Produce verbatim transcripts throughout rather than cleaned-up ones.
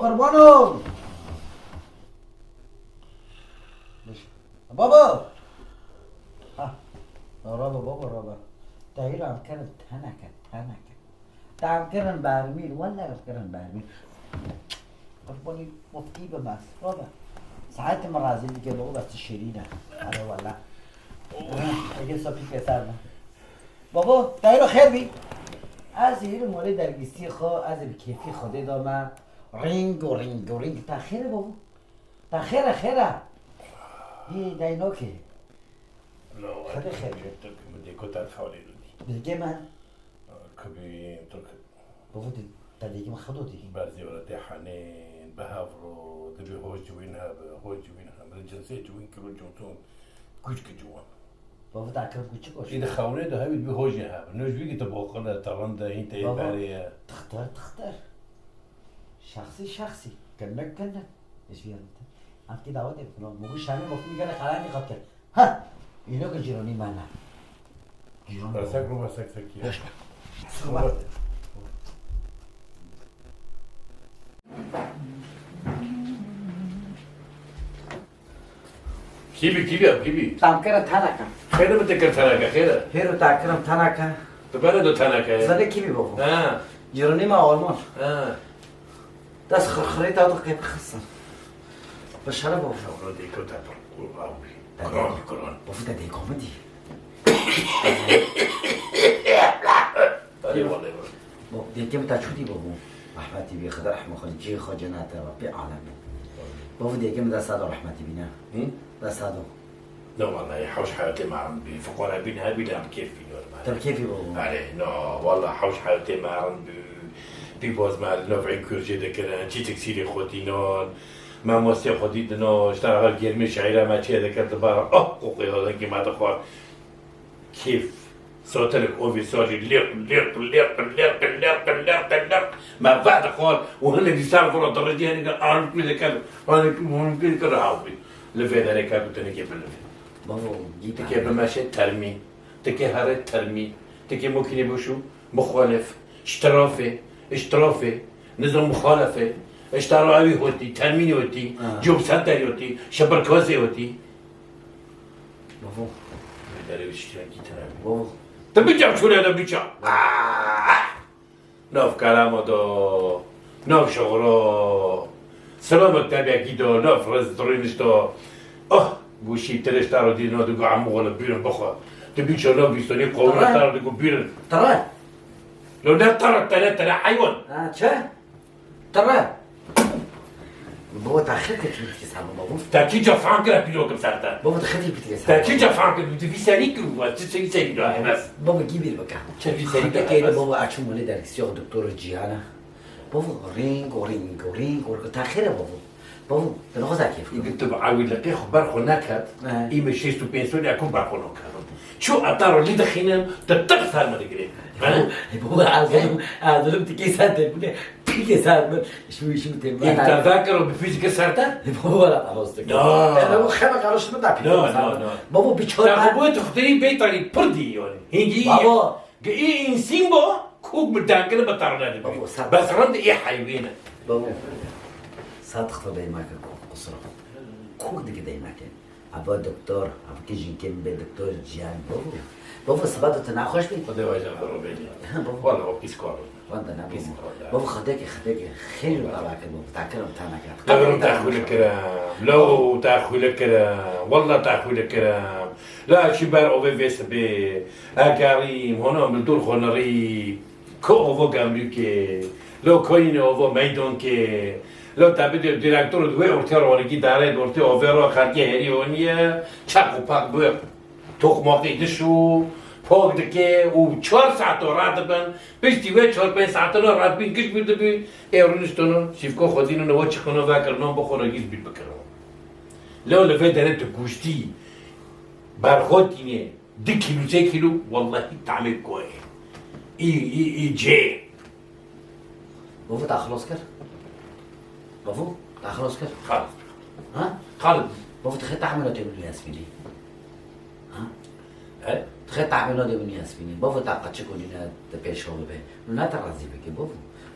Qurbano! Baba! Ha, raba baba, raba. Teyran kirin teneke, teneke. Tam kirin bermîl, wele kirin bermîl. Qurbanî muftî be mes, raba. Saet min razî dike baba, bes tu şirîn e. Are wele. Ege sopî keser be. Baba, teyro xêr bî. Ez hîrim wele dergîstî xo, ez bi kêfî Xwedê dame. Ring û ring û ring. Ta xêr e baba? Ta xêr e, xêr e. Yê deynokê. No, Xwedê xêr be. Tirk mi dêko te xewlê dûdî. Bilgê me. Kibî Tirk. Bavû di te dêkî me xedo dî. Berzê were tê henê, bi hev ro, dibê hoj ciwîn hebe, hoj ciwîn hebe. Di cinsê ciwîn kiro cinsûn, kuçki ciwan. Bavû te kir kuçik o. Î di xewlê de hewî dibê hojê hebe. Noj wî ki te boqil e, te rind e, hîn te yê Baba, berê ye. Tixter, tixter. Şexsî, şexsî. Kinek, kinek. Eş vî yanî te. Em kî dawetê bikin. Mû şanê mofî gere xelanî xatir. Ha! Îno ki cîronî me ne. Cîronî Resek me. Ro resek sekiye. Beş be. Sıkma. Kî bî, kî bî, kî bî? Tam kere teneke. Xêr mi te kir teneke, xêr e? Hêro ta kirim teneke. Tu bere do teneke ye? Zane kî bî babo? Ha. Cîronî me Alman. Ha. Dest xirxirê ta tu qê bixistin. Bi şeref babo. Şewro dêko te pir qûr aw bî. Te Kiran, dêko. Kiran. Babo te dêko min dî. Erê wele wele. Bo, dêkê min te çû dî babo? Rehmetî bî, Xwedê rehma xwe, cihê xwe cenete be, pê alem be. Babo dêkê min dest do rehmetî bîne. Hı? Dest do. No, wallahî, hewş heyatê me rind bî. Fiqare bîn hebî, lê em kêf bî, normal. Te bi kêfî bû? Erê, no, wallah, hewş heyatê me rind bî. Pî boz me li navê kurcê dikirin, çî tiksîrê xwe tînan. Mamostê xwe dîtino, ji te re her germê şaîra me çê dikir, dibara, oh, qoqê hozekî me dixwar. Kêf. Sotirik, ovê sojî, lirq, lirq, lirq. Me vedixwar û hinek dîsar xwe re dirijî, hinek anî pî dikir, anî pî, anî pî dikir, rahat bî. Li vê derê kar ku tenekê bilivê. Bavo, gîta. Tikê bimeşe termî, tikê here termî, tikê mokînê bişû muxalif, ştirafê, iştirafê, nizam muxalefê, iştara ewî hotî, termînê hotî, Ha. Job centerê hotî, şebirkazê hotî. Bavo. Vê derê wî tiştî wekî tune. Bavo. Tu bica çûne de bica. Ah! Nav kelama do, nav şixro, sila mektebekî do, nav riz dirîniş do. Oh, gûşî tirişta ro dî no digo hemû xwe li bîrin bixwe. Tu bîço nav bîstonî qowina Tara. Te ro digo bîrin. Tara. Lo ne tara te ne te ne heywan. Ha, çi? Tara. Baba, te xirkê çi bitikê ser min, baba? Te kî ca fan kira pîrokim ser te? Baba, te xirkê bitikê ser Te min. Kî ca fan kir, tu vî serî kir, tu çi vî serî do, bes. Baba, gî bîr bike. Çi vî serî do, Xirkê bes. Baba, açım wele dergisiya doktor Cihana. Baba, ring, ring, ring, ring, te xêr e, baba? Baba, te nexweza kêf kir. Îdî tu bi ewî liqê xwe ber xwe neket, He. Î me şêst û pênc solî ekum ber xwe nakerim. Çû eta ro lî dixînim, tu tir ser min digirê. He? Baba, ez dilim, ez dilim tikê ser têbûne, tikê ser min. Şu, şu têbûne. Î te vekir û bi pî dikir ser te? Baba, wala te rast dikir. No. Baba, xema karıştırma da pî No, ser no, min. No. Baba, bir çor Te ben xwe bo tu xwedî bê tarî pir dî yani. Hingî Baba. Gi î însîn bo, kûk bi dengine bi tarine dibi. Babo, sat. Bes rind ê heywîn e. Babo, sat xwe deymake ku-, qusura. Kûk dike deymake. Ava doktor, ava ki jinkê min bê doktor Cihan. Babo. Babo, siba tu naxweş bî? Xwedê we ji xwe bênî. Babo. Wala o pîs kar. Wanda ne Pîs babo. Kar. Babo, xwedê ki, xwedê ki. Xêr û baba ki babo. Takirim tanaka. Qebrim te xwîle kirim. Lo te xwîle kirim. Wala te xwîle kirim. La çi ber ovê vê sibê. Egerîm, hona min dûr xwe nirî, ko ovo Gemlûkê, lo koyînê ovo Meydonkê, lo te bidê direktor di wê ortê ronîkî darê di ortê ovê ro xelkê herî honiye, çaq û pak bi toqmaqî dişû, pok dike û çar saeto radibin, piştî wê çar pênc saetino radibîn giş bû dibî, ê rûniştino, şîvko xwe dînino, we çiqino vekirino, bixwino giş bîr bikirino. Leo li vê derê tu goştî berxwe tînê, Di kîlo, sê kîlo, wellahî tamê koyê. Î, î, î cê. Bavo, te xilos kir? Bavo, te xilos kir? Xalid. Ha? Xalid. Bavo, tu xê tahmîna tê bû Yasmînî. Ha? He? Tu xê tahmîna tê bû Yasmînî. Bavo, te qaçik û nîne te pêş xwe bibe. Nû ne te razî bike, bavo.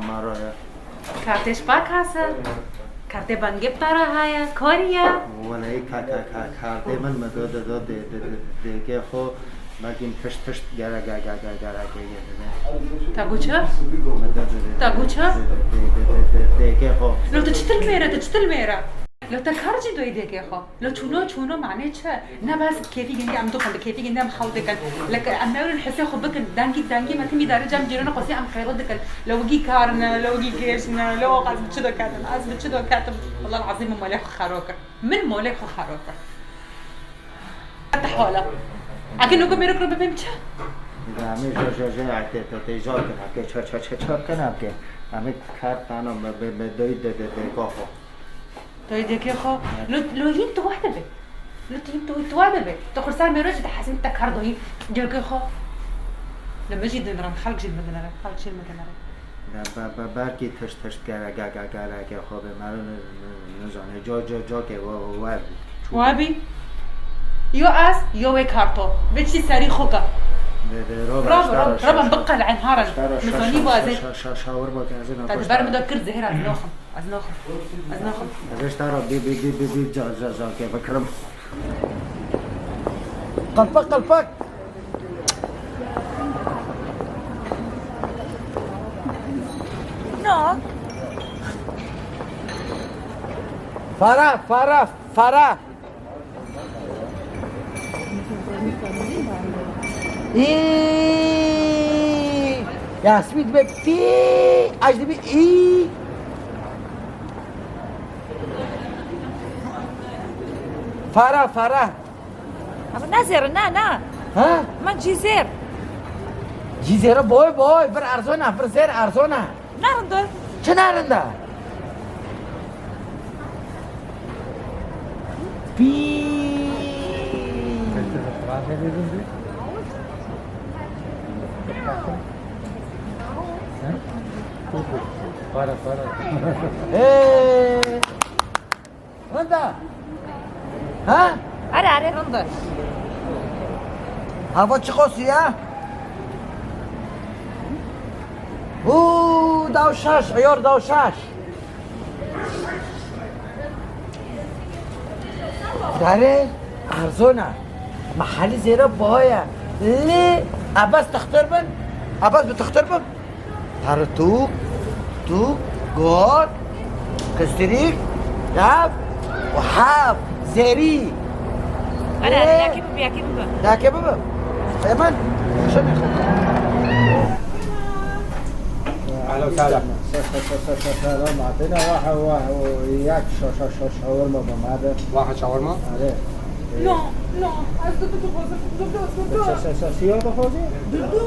ma-, maro ye. Kartê ji pa kas e. Kartê bangê bi te re heye. Korî ye. Wele ka, ka, ka, kartê min me do, do, do, dê, dê, dê, dê, dêkê xwe. Belkî tişt, tişt gere, ge, ge, ge, gere, ge, ge, ge. Te got çi? Me do, do, do, Te got çi? Dê, dê, dê, dê, dê, dêkê xwe. Lo tu çi til mêre, tu çi til mêre? Lo te kar jî doyê dêkê xwe. Lo çûno, çûno mane çi? Ne bes kêfî gindî em dixwin, bi kêfî gindî em xew dikin. Leke em newrin hesê xwe bikin. Dengî, dengî me timî dare cem cîrana qosî em qêro dikin. Lo wigî kar ne, lo wigî gêj ne, lo ox ez bi çi do ketim, ez bi çi do ketim. Wallah ezîm min molê xwe xero kir. Min molê xwe xero kir. Heta hala. Eke noko mêro kiro bibêm çi? Em ê jo, jo, jo, eke te, te, te jo kin, eke ça, ça, ça, ça kin, eke. Em ê kar tano me, me, me doy de, de, de, ko xo. Doy dêkê xo. Lo, lo yîn tu wahde be. Lo tu yîn tu, tu wahde be. Tu xursa mêro jî dihezin te kar doyî dêkê xo. Li min jî dinire, xelk jî li min dinire, xelk jî li min dinire. Be, be, be, belkî tişt, tişt gere, ge, ge, gereke xo be, mero ne, ne, nizane. Co, co, co ke we, we, we bû. Çû. We bî? Yo ez, yo wê karto. Vê çî serî xo ke. De, de, roba, Roba, roba, roba, roba, biqel en haran. Nizanî şa, wazê. Şa, şa, şa, şawir bak, ez ê Te di ber min de kir zehra dinoxim. Ez naxim. Ez naxim. Ez ê ji te re bê, bê, bê, bê, bê, ca, ca, ca, kê bikirim. Qelpek, qelpek. No. Fara, fara, fara. Î. Yasmîn dibe pî. Aj dibe î. Fara, fara. Ama ne zêr, ne, ne. Ha? Ma cî zêr. Cî zêr boy, boy. Vir erzona, vir zêr erzona. Ne rind e? Çi ne rind e? Pî. Para, para. Ê. Rind e? Ha? Erê, erê, rind e. Hava çiqas e? Hû, daw şaş, eyar daw şaş. Dere erzona. Mehalî zêre baha ye. Lê ebez textir bin. Ebez bi textir bin. Pertûk, tûk, gor, kistirîk, dev û hev, zerî. Erê, erê, yekî bibe, yekî bibe. Yekî bibe. Hemen. Şunu. Ehlen we sehlen. Selam, atîna, wah, wah, yek şa-, şa-, şa-, şawerma bim, hadi. Wah, şawerma? Hadi. No, no, ez dudu dixwazim. Dudu, dudu. Sa, sa, sa, siya dixwazî? Dudu.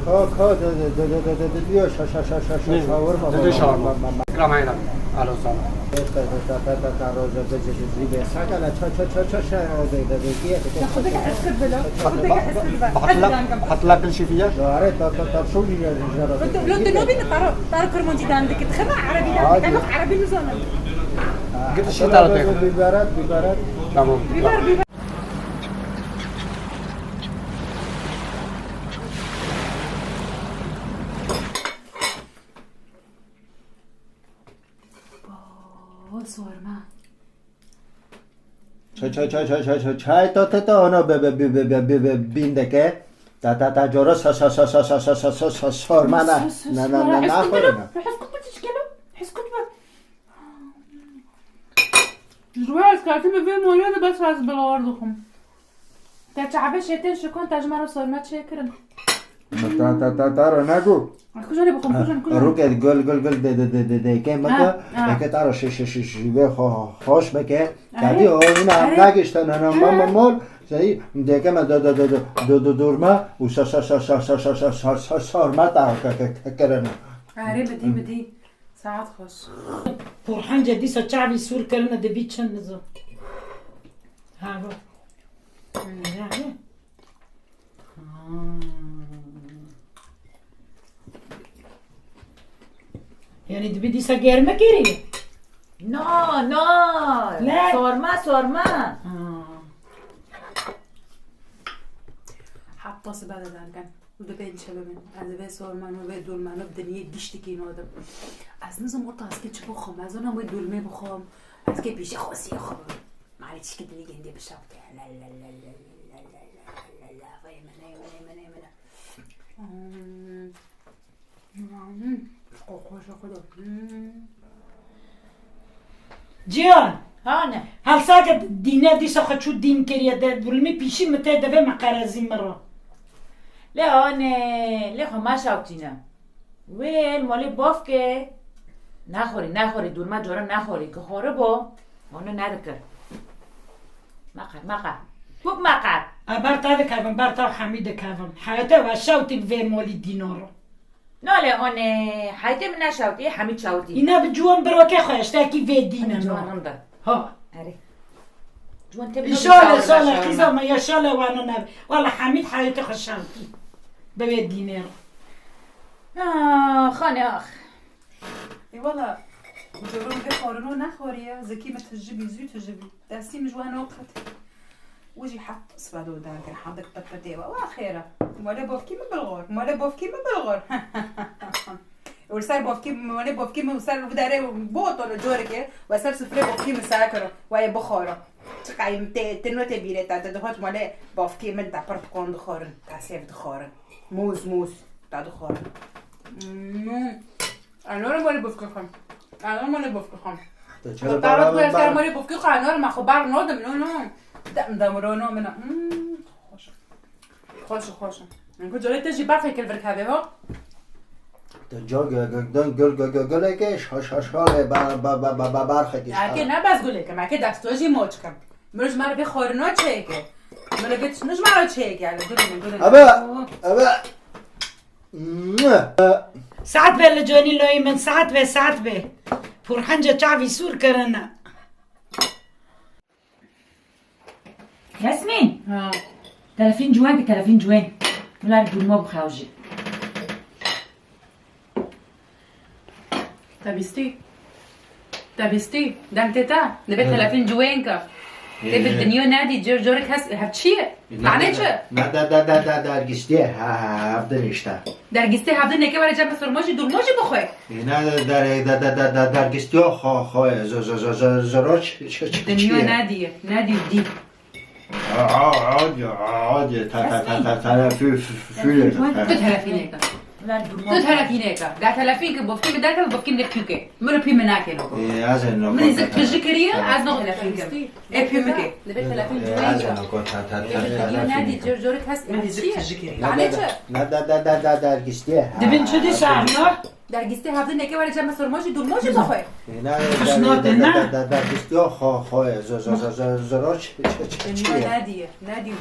Ka, ka, du, du, şa, şa, şa, şa, şa, şawerma. Dudu şawerma. Ma, ma, ma. Ikram heyran. Ahlen we sehlen. Ta, ta, ta, ta, ta, ta, roza, de, de, de, de, de, sakala, ça, ça, ça, ça, ça, de, de, de, de, de, de, Xwedê ke ez kir bila. Xwedê ke ez kir bila. Hatla, hatla kil şefiya? Are, ta, ta, ta, şo jî ya, jî ya. Lo, lo, tu nobî, taro, taro kirmancî dan dikit. Xema erebî dan dikit. Yok, erebî nizanim. Git işi taro tek. Biberat, biberat. Tamam. Biber, biber. Bo, sorma. Çay, çay, çay, çay, çay, çay, çay, ta, ta, ta, ana be, be, be, bîn deke. Ta, ta, ta, cora sa, sa, sorma na. Sus, sus, na, na, na, na, xore na. Heskut be, heskut be. Ji we ez ketim bi vê molê de bes ez bilawar dixwim. Te çavê şêtên şikon te ji me re sorme çêkirin. Ta, ta, ta, ta, ra nago. Kujanê bixwim, kujan, kujan. Roke gol, gol, gol de, de, de, de, de, ke meke, ha, ha. Eke ta ra şi, şi, şi, şi, ve xo-, xoş beke. Erê. Kadî o, ina, erê, nagişte, na, na, ma, ma, mol. Şey, deke me do, do, do, do, do, do, durma, u sa, sa, sa, sorma ta, ke, ke, ke, kerene. Erê, bidî, bidî. Saet xweş. Porhence dîsa çavî sûr kirine, dibî çi nizo. Ha, bu. Hmm. Ha. Yani dibî dîsa germe kerî? No, no. Ne? Sorma, sorma. Ha. Hatta sibe de derken. Dibên çi bibin? Ez vê sormeno, vê dolmeno bi diniyê giştikî nodim. Ez nizim orta ez kê çi bixwim. Ez zana wê dolmê bixwim. Ez kê pîşê xwesiyê xwe bibim. Malê çişkî dilî gêndê bişewte. La, la, la, la. Vay mene, mene, mene, mene. Hmm. Hmm. Xweşe xwe de. Hmm. Ciyan. Hane. Helsake dîne dîsa xwe çû dîn kiriye de, dulmî pîşî min tê devê me qerezî min re. Lê hane, lê xwe ma şawtîne. Wê li malê bavkê. Naxorî, naxorî, dûrma cara naxorî. Ki xorî bo, onu nedikir. Meqer, meqer. Kuk meqer. E, ber te dikevim, ber te û Hemî dikevim. Heyete we şawtî vê molî dîno re. Nale, one, heytê min neşawtî, Hemîd şawtî. Îna bi ciwan birokê xwe, eştekî vê dîne. Ciwan no. Rind e. Ha. Erê. Ciwan tê. Înşallah, înşallah, qîza me, înşallah wana nebe. Wala Hemîd heytê xwe şawtî. Bi vê dîne. Ah, xane ax. E, wala, coron vê xorino nexoriye, zekî mi tijibî, zû tijibî. Destî min ji we no qet. Û jî heft sibado dergir, hedik pit pitê we. Wa xêr e. Mole bovkî min bilxor. Mole bovkî min bilxor. Û li ser bavkî, malê bavkî min û ser vî derê botolo coreke, we ser sifrê bavkî min sere kiro, we yê bixwaro. Çiqayî min tê, tê no tê bîrê te, te dihot malê bavkî min te pirtûkan dixwarin, te sêv dixwarin. Mûz, mûz, te dixwarin. Hmm. Anora malê bavkî xwe. Anora malê bavkî xwe. Te çere Te baba, baba, ser malê bavkî xwe, anora me xwe bar nodim, no, no. Dem, dem, ro, no, min, hmm. Xweş. Xweş, xweş. Ku carê te jî berxê kil vir kevê ho. Te ca gö-, gö-, gö-, gö-, gö-, göleke şa-, şa-, şalê ba-, ba-, ba-, ba-, ba-, barxekî Eke şalê. Ne bes guleke, me ke destû jî moç kim. Miro ji me re vê xwarina çêke. Miro vê tiştino ji me re çêke, yani, gulê min, gulê min. Ebe, Oo. ebe. Saet be li conî loyê min, saet be, saet be. Pûrhenca çavî sûr kirine. Yasmîn! Ha. Telefîn ciwen ki, telefîn ciwen. Milar gurma bixewjî. Te bîstî? Te bîstî? Dem tê te? Dibê Hı. telefîn ciwen ki. Tê bi Ee. dinya nedî, cor cor kes, hev çi ye? Mane çi? Na da da da da dergistê ha ha hevdin işte. Dergistê hevdin neke were cem sirmajî durmajî bixwe. Na da da da da da da dergistê ha ha zo zo zo zo zo ç ç ç Dinya nedî, nedî dî. Adi adi ta ta ta ta ta fü fü fü. Tu telefînê ke. Tu telefînê ke. De telefîn ke bofkî mi derke bofkî mi de pî ke. Min pî mi nake noko. Ee, ez en noko. Min zik tijî kiriye, ez no telefîn ke. E pî mi ke. Dibê telefîn Ee, ez en noko ta ta ta ta ta. Dinya nedî cor cor kes. Min zik tijî kiriye. Mane çi? Na da da da da dergistê. Dibin çi dî sarno? Dergistê hevdin neke were cem sirmajî durmajî bixwe. Na Xisnatê da ne? da da da dergistê ha ha zo zo zo zo zo ç ç ç Dinya nedî, nedî.